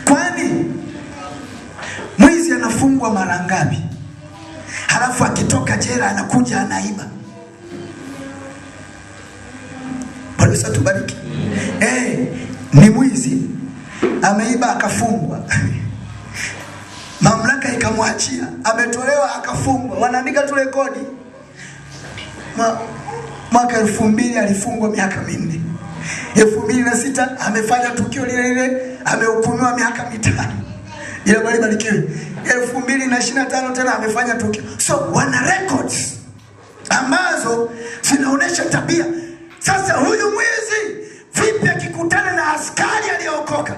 Kwani mwizi anafungwa mara ngapi? Halafu akitoka jela anakuja anaiba. Bwana Yesu atubariki. Ni mwizi ameiba akafungwa mamlaka ikamwachia, ametolewa akafungwa, wanaandika tu rekodi. Mwaka 2000 alifungwa miaka 4, 2006 amefanya tukio lile lile, amehukumiwa miaka 5. Ila bali barikiwe. 2025 tena amefanya tukio. So wana records ambazo zinaonyesha tabia. Sasa huyu mwizi vipi akikutana na askari aliyeokoka?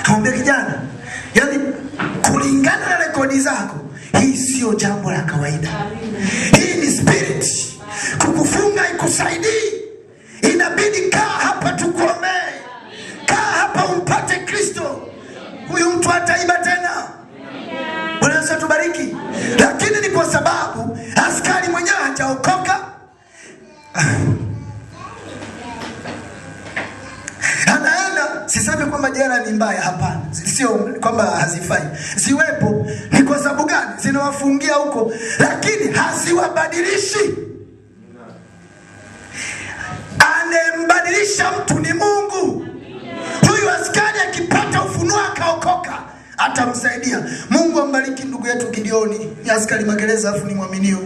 Kamwambia kijana, yani kulingana na rekodi zako, hii sio jambo la kawaida. Hii ni spirit. Kukufunga ikusaidii, inabidi kaa hapa tukuombee, kaa hapa umpate Kristo. Huyu mtu ataiba tena. Bwana Yesu atubariki. Lakini ni kwa sababu askari mwenyewe hajaokoka anaenda. Sisemi kwamba jela ni mbaya, hapana, sio kwamba hazifai, ziwepo. Ni kwa sababu gani? Zinawafungia huko, lakini haziwabadilishi. Anayembadilisha mtu ni Mungu. Huyu askari akipata ufunuo akaokoka, atamsaidia Mungu. Ambariki ndugu yetu Gideoni, ni askari magereza afu ni mwaminio.